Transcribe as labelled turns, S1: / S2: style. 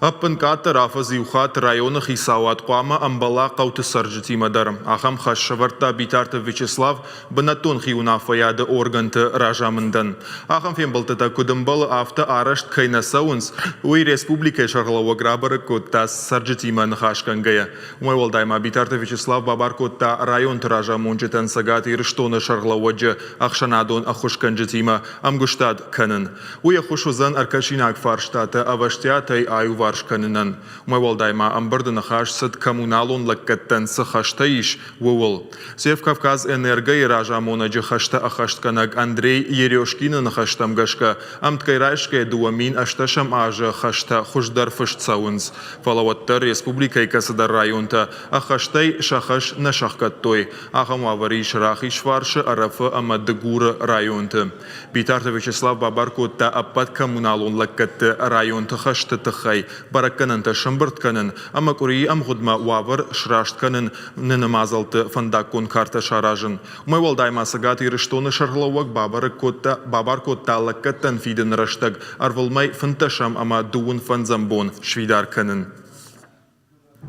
S1: Ӕппынкъаддӕр афӕдз иу хатт районы хицауад хъуамӕ ӕмбӕла хъӕуты цӕрджытимӕ дӕр. Ахӕм хӕс сӕвӕрдта Битарты Вячеслав бынӕттон хиуынаффӕйады органты разамындӕн. Ахӕм фембӕлдтытӕ куыд ӕмбӕлы, афтӕ арӕзт кӕй нӕ цӕуынц, уый республикӕйы сӕргълӕууӕг рабӕрӕг кодта цӕрджытимӕ ныхасгӕнгӕйӕ. Уымӕй уӕлдай ма Битарты Вячеслав бабар кодта районты разамонджытӕн Цӕгат Ирыстоны сӕргълӕууӕджы ӕхсӕнадон ӕххуысгӕнджытимӕ ӕмгуыстад кӕнын. Уый ӕххуыс уыдзӕн ӕркӕсинаг фарстатӕ ӕвӕстиатӕй аиуварс кӕнынӕн. Уымӕй уӕлдай ма ӕмбырды ныхас цыд коммуналон лӕггӕдтӕн цы хӕстӕ ис, ууыл. Севкавказэнерго-йы разамонӕджы хӕстӕ ӕххӕстгӕнӕг Андрей Ерешкины ныхӕстӕм гӕсгӕ, ӕмткӕй райсгӕ 2018 азы хӕстӕ хуыздӕр фыст цӕуынц. Фӕлӕ уӕддӕр республикӕйы кӕцыдӕр районтӕ ӕххӕстӕй сӕ хӕс нӕ сӕхгӕдтой. Ахӕм уавӕр ис Рахизфарсы, Ӕрӕфы ӕмӕ Дыгуры районты. Битарты Вячеслав бабар кодта ӕппӕт коммуналон лӕггӕдты районты хӕсты тыххӕй бӕрӕггӕнӕнтӕ сӕмбырд кӕнын ӕмӕ къуырийы ӕмгъуыдмӕ уавӕр сраст кӕныны мадзӕлтты фӕндаггон картӕ саразын. Уымӕй уӕлдай ма Цӕгат Ирыстоны сӕргълӕууӕг бабӕрӕг кодта, бабар кодта лӕггӕдтӕн фидыны рӕстӕг ӕрвылмӕй фынддӕсӕм ӕмӕ дыууын фӕндзӕм бон сфидар кӕнын.